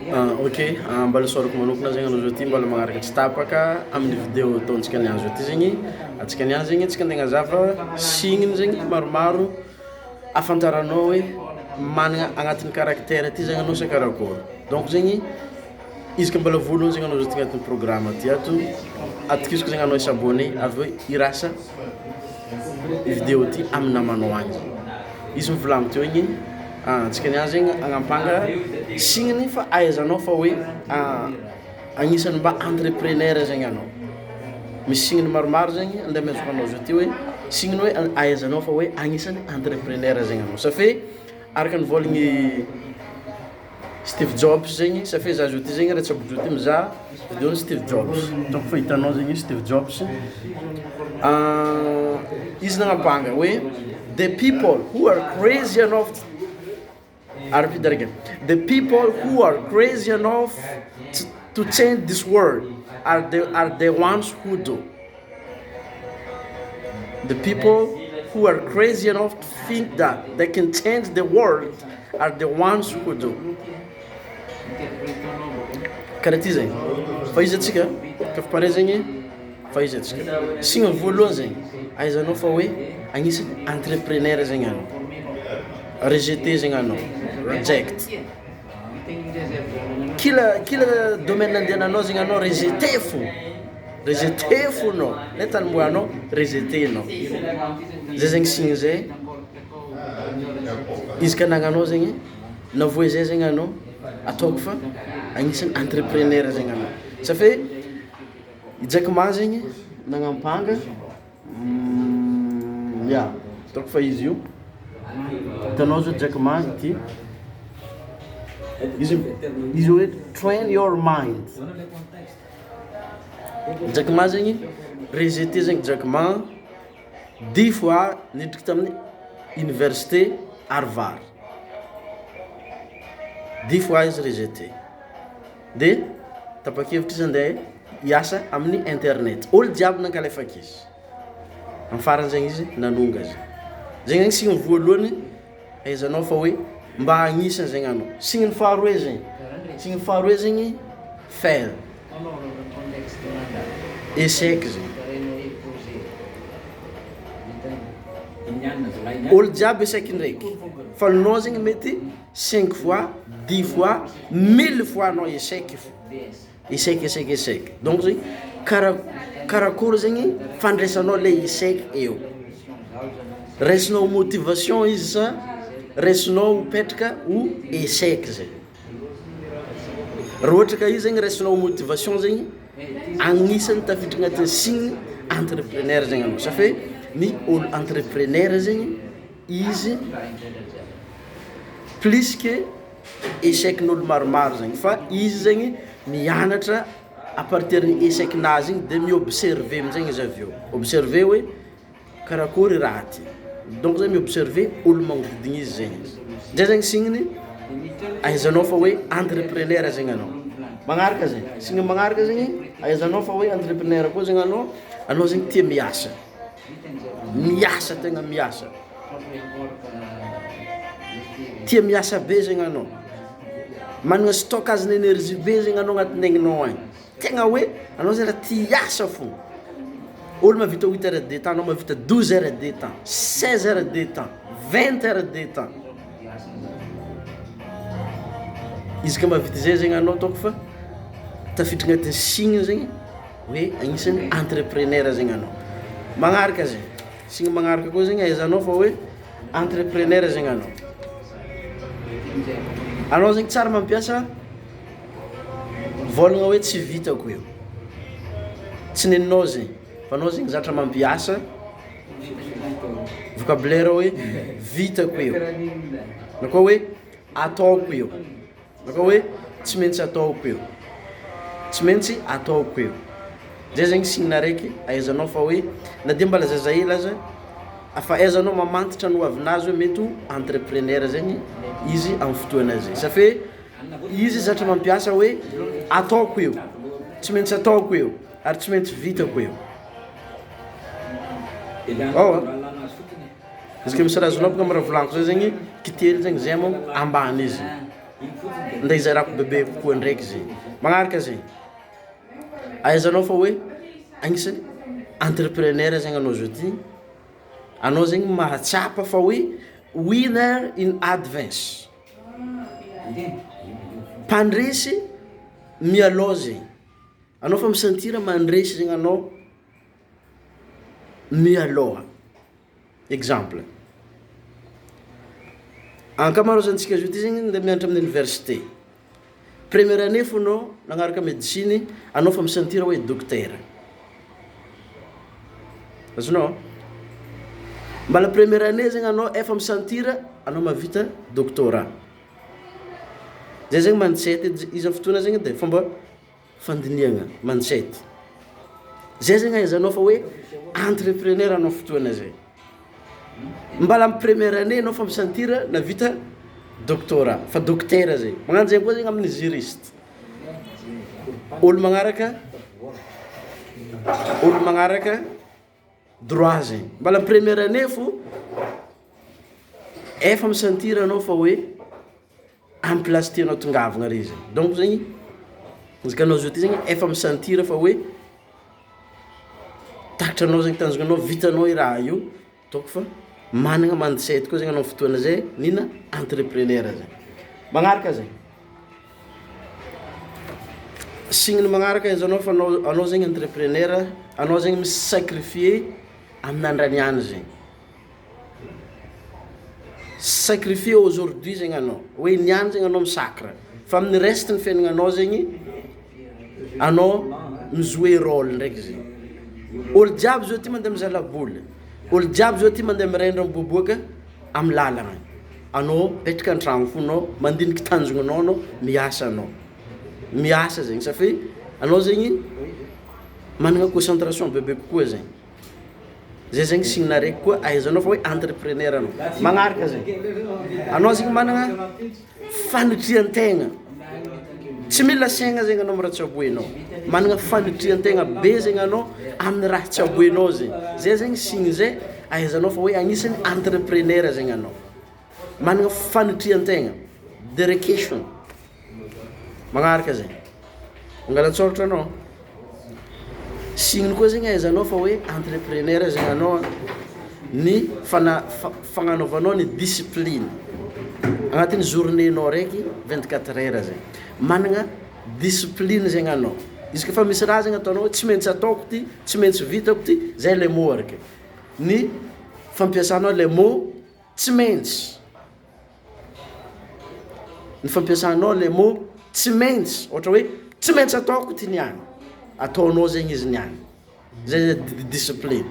Ok, mbola isaorako manokana zegny anao zao ty mbola magnaraka tsy tapaka amin'ny video ataontsika niany zao ty zegny, antsika niany zegny antsika ande hagnazava signe zegny maromaro ahafantaranao hoe magnana agnatin'ny caractère ty zegny anao sa karakôry, donc zegny izy ka mbola voalohany zegny anao zao ty agnatin'ny programme ty ato, atokisako zegny anao hi-s'abonner aveo hirasa vidéo ty amy namanao agny, izy nivolagniko teo igny antsika niany zegny hanampanga signe-ny fa ahaizanao fa hoe agnisan'ny mba entrepreneur zegny anao, misy signe maromaro zegny ande hamezako anao zao ty hoe signe-ny hoe ahaizanao fa hoe agnisan'ny entrepreneur zegny anao, sa fe araka ny vôlagny Steve Jobs zegny sa fe za zao ty zegny raha tsaboko zao ty mizaha videon'i Steve Jobs, ataoko fa hitanao zegny Steve Jobs, izy nagnampanga hoe the people who are crazy enough, I repeat that again, the people who are crazy enough to change this world are the are the ones who do, the people who are crazy enough to think that they can change the world are the ones who do. Karaha ty zegny, fa izy antsika kôfa pare zegny fa izy antsika, signe voalohany zegny ahaizanao fa hoe agnisan'ny entrepreneur zegny anao, rejeté zegny anao, reject, kila kila domaine andehananao zegny anao rejeté fô, rejeté fô anao, na tany ombanao rejeté anao, zay zegny signe zay izy ka anagnanao zegny navoa zay zegny anao ataoko fa agnisan'ny entrepreneur zegny anao, sa fe i Jack Ma zegny nagnampanga ya ataoko fa izy io, hitanao zao Jack Ma ty, izy izy hoe train your mind, Jack Ma zegny rejeté zegny Jack Ma dix fois nidriky tamin'ny université Harvard, dix fois izy rejeté de tapa-kevitra izy ande hiasa amin'ny internet, olo jiaby nankalefaka izy, amy farany zegny izy nanonga zegny, zegny signe voalohany ahaizanao fa hoe mba agnisany zegny anao, signe faharoe zegny, signe faharoe zegny fail, echec zegny, olo jiaby echec indraiky fa anao zegny mety cinq fois, dix fois, mille fois anao echec fô, echec echec echec donc zegny kara- karakôry zegny fandraisanao le echec eo, raisinao motivation izy sa raisinao mipetraka ho echec zay? Raha ohatra ka izy zegny raisinao motivation zegny agnisan'ny tafiditra agnatin'ny signe entrepreneur zegny anao, sa fe ny ôlo entrepreneur zegny izy plus que echecn'olo maromaro zegny fa izy zegny mianatra à partir ny echecnazy igny de mi-observer aminjegny izy aveo, observer hoe Karakôry raha ty? Donc zany mi-observer olo magnodidigny izy zegny izy, zay zegny signe-ny ahaizanao fa hoe entrepreneur zegny anao, magnaraka zegny, signe magnaraka zegny ahaizanao fa hoe entrepreneur koa zegny anao, anao zegny tia miasa, miasa tegna miasa, tia miasa be zegny anao, magnana stockage-na energie be zegny anao agnatin'ny aigninao agny. Tegna hoe anao zany raha tia hiasa fôgna, ôlo mahavita huit heures de temps anao mahavita douze heures de temps, seize heures de temps, vingt heures de temps, izy ka mahavita zay zegny anao ataoko fa tafiditra agnatin'ny signe zegny hoe agnisan'ny entrepreneur zegny anao, magnaraka zegny, signe magnaraka koa zegny ahaizanao fa hoe entrepreneur zegny anao, anao zegny tsara mampiasa Vôlagna hoe tsy vitako io, tsy neninao zegny fa anao zegny zatra mampiasa vocabulaire hoe vitako io na koa hoe ataoko io na koa hoe tsy maintsy ataoko io, tsy maintsy ataoko io, zay zegny signe araiky ahaizanao fa hoe na de mbola zaza hely aza afa ahaizanao mamantatra ny hoavinazy hoe mety ho entrepreneur zegny izy amy fotoagna zay, sa fe Izy zatra mampiasa hoe ataoko io, tsy maintsy ataoko io ary tsy maintsy vitako io. Ao a! Izy ka misy raha azonao bôka amy raha volagniko zay zegny, kitely zegny zay moa ambany izy. Ndeha hizarako bebe kokoa ndraiky zegny, magnaraka zegny ahaizanao fa hoe agnisan'ny entrepreneur zegny anao zao ty, anao zegny mahatsapa fa hoe winner in advance, mpandresy mialôha zegny, anao fa mi-sentir mandresy zegny anao mialôha, exemple, ankamarozantsika zao ty zegny nde miagnatra amin'ny université, première année fô anao nagnaraka medsiny anao efa mi-sentir hoe dokotera, azonao? Mbala première année zegny anao efa mi-sentir anao mahavita doctorat, zay zegny mindset, izy amy fotoagna zegny de fomba fandinihana mindset, zay zegny ahaizanao fa hoe entrepreneur anao fotoagna zay, mbala amy première année anao efa mi-sentir nahavita doctorat, fa dokotera zay, magnano zay koa zegny amin'ny juriste, olo magnaraka olo magnaraka droit zegny, mbala première année fô efa mi-sentir anao fa hoe amy place tianao tongavana are zegny, donc zegny izy ka anao zao ty zegny efa mi-sentir fa hoe takatranao zegny tanjognanao, vitanao i raha io ataoko fa magnana mindset koa zegny anao fotoagna zay nina entrepreneur zay, magnaraka zay, signe magnaraka ahaizanao fa anao anao zegny entrepreneur, anao zegny mi-sacrifier amin'ny andra niany zegny, sacrifier aujourd'hui zegny anao, hoe niany zegny anao mi-sacre fa amin'ny reste ny fiaignananao zegny anao mi-jouer rôle ndraiky zegny, olo jiaby zao ty mande mizaha laboly, olo jiaby zao ty mande mirendra miboaboaka amy lalagna, anao mipetraka an-tragno fô anao mandiniky tanjognanao anao miasa anao, miasa zegny sa fe anao zegny magnana concentration bebe kokoa zegny. Zay zegny signe araiky koa ahaizanao fa hoe entrepreneur anao, magnaraka zay, anao zegny magnana fanitriantegna, tsy mila asaigna zegny anao amy raha tsaboinao, magnana fanitriantegna be zegny anao amin'ny raha tsaboinao zegny, zay zegny signe zay ahaizanao fa hoe agnisan'ny entrepreneur zegny anao, magnana fanitriantegna, dedication, magnaraka zay, mangala an-tsôratra anao, signe koa zegny ahaizanao fa hoe entrepreneur zegny anao ny fana- fagnanaovanao ny discipline agnatin'ny journéenao raiky 24 heures zegny, magnana discipline zegny anao, izy kôfa misy raha zegny ataonao hoe tsy maintsy ataoko ty, tsy maintsy vitako ty, zay le mot araiky, ny fampiasanao le mot tsy maintsy. Ny fampiasanao le mot tsy maintsy, ôhatra hoe tsy maintsy ataoko ty niany, ataonao zegny izy niany, zay zany di-discipline,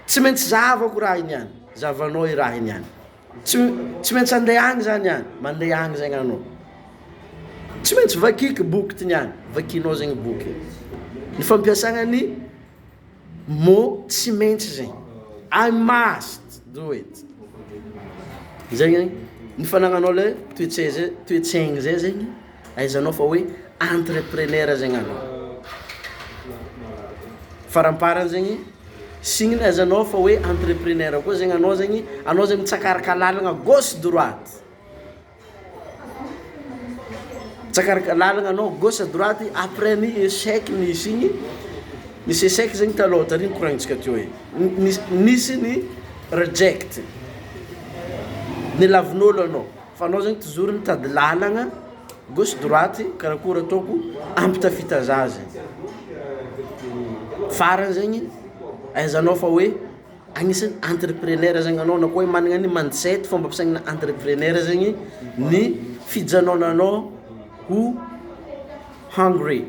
tsy maintsy zahavako raha io niany, zahavanao i raha io niany, tsy maintsy ande agny zah niany, mande agny zegny anao, tsy maintsy vakiko boky ty niany, vakinao zegny boky, ny fampiasagna ny mot tsy maintsy zegny, I must do it, zegny ny fagnagnanao le toetsay zay toetsaigny zay zegny ahaizanao fa hoe entrepreneur zegny anao, faramparany zegny signe ahaizanao fa hoe entrepreneur koa zegny anao zegny, anao zegny mitsakaraka lalagna gauche droite. Mitsakaraka lalagna anao gauche à droite après ny echec nisy igny, nisy echec zegny talôha tary nikoragnitsika teo igny, nisy ny reject, nilavin'ôlo anao fa anao zegny toujours nitady lalagna gauche droite karakory ataoko ampitafita zah zegny, farany zegny ahaizanao fa hoe Agnisan'ny entrepreneur zegny anao na koa hoe magnana ny mindset fomba fisaignana entrepreneur zegny ny fijanônanao ho hungry,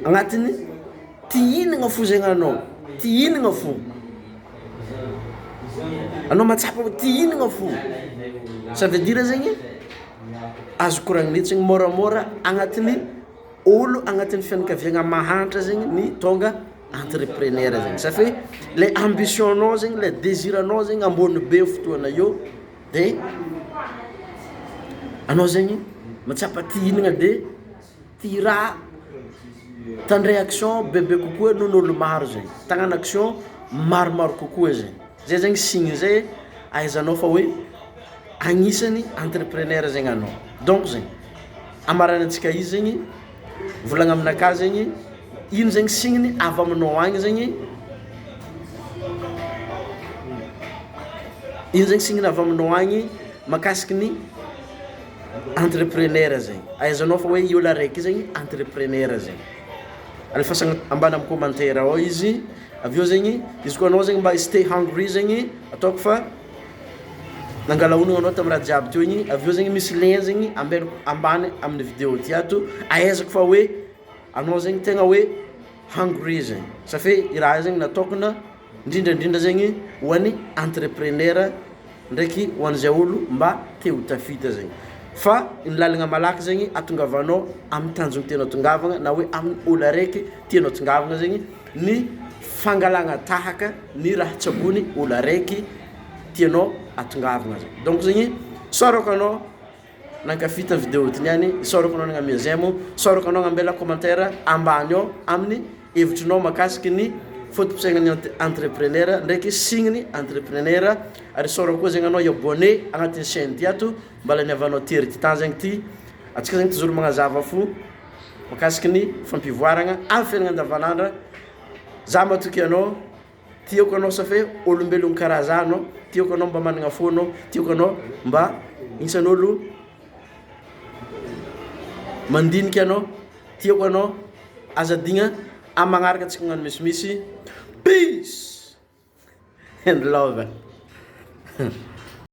agnatin'ny te hihignana fô zegny anao, te hihignana fô, anao mahatsapa hoe te hihignana fô, ça veut dire zegny azo koragnina eto zegny môramôra agnatin'ny ôlo agnatin'ny fianakaviagna mahantra zegny ny tônga entrepreneur zegny sa fe le ambition-nao zegny le désir-nao zegny ambony be fotoagna io de anao zegny mahatsapa te hihignana de te hiraha te handray action bebe kokoa noho ny olo maro zegny, te hagnano action maromaro kokoa zegny, zay zegny signe zay ahaizanao fa hoe. agnisan'ny entrepreneur zegny anao, donc zegny amaranantsika izy zegny, volagna aminakahy zegny ino zegny signe-ny avy aminao agny zegny, ino zegny signe-ny avy aminao agny mahakasiky ny entrepreneur zegny, ahaizanao fa hoe i olo araiky io zegny entrepreneur zegny, alefasagna ambany amy commentaire ao izy, aveo zegny izy koa anao zegny mba stay hungry zegny ataoko fa nangala ognona anao tamy raha jiaby teo igny, aveo zegny misy lien zegny ambelako ambany amin'ny video ty ato ahaizako fa hoe anao zegny tegna hoe hungry zegny safe i raha io zegny natôkana ndrindrandrindra zegny ho an'ny entrepreneur ndraiky ho an'izay olo mba te ho tafita zegny fa ny lalagna malaky zegny ahatongavanao amin'ny tanjogno tianao atongavana na hoe amin'ny olo araiky tianao atongavana zegny ny fangalagna tahaka ny raha tsabony olo araiky tianao atongavana zegny, donc zegny isaorako anao nankafy ty video ty niany, isaorako anao nagnamia j'aime, isaorako anao nambela commentaire ambany ao amin'ny hevitrinao mahakasiky ny foto-pisaignan'ny entrepreneur ndraiky signe-n'ny entrepreneur ary isaorako koa zegny anao hi-abonné agnatin'ny chaine ty ato mbala niavanao tery ty tany zegny ty, antsika zegny toujours magnazava fo mahakasiky ny fampivoaragna amin'ny fiaignana andavanandro, za matoky anao, tiako anao safe olombelogno karaha zah anao, tiako anao mba magnana fo anao, tiako anao mba isan'ôlo mandinika anao, tiako anao, aza adigna amin'ny magnaraka antsika magnano misimisy, peace and love.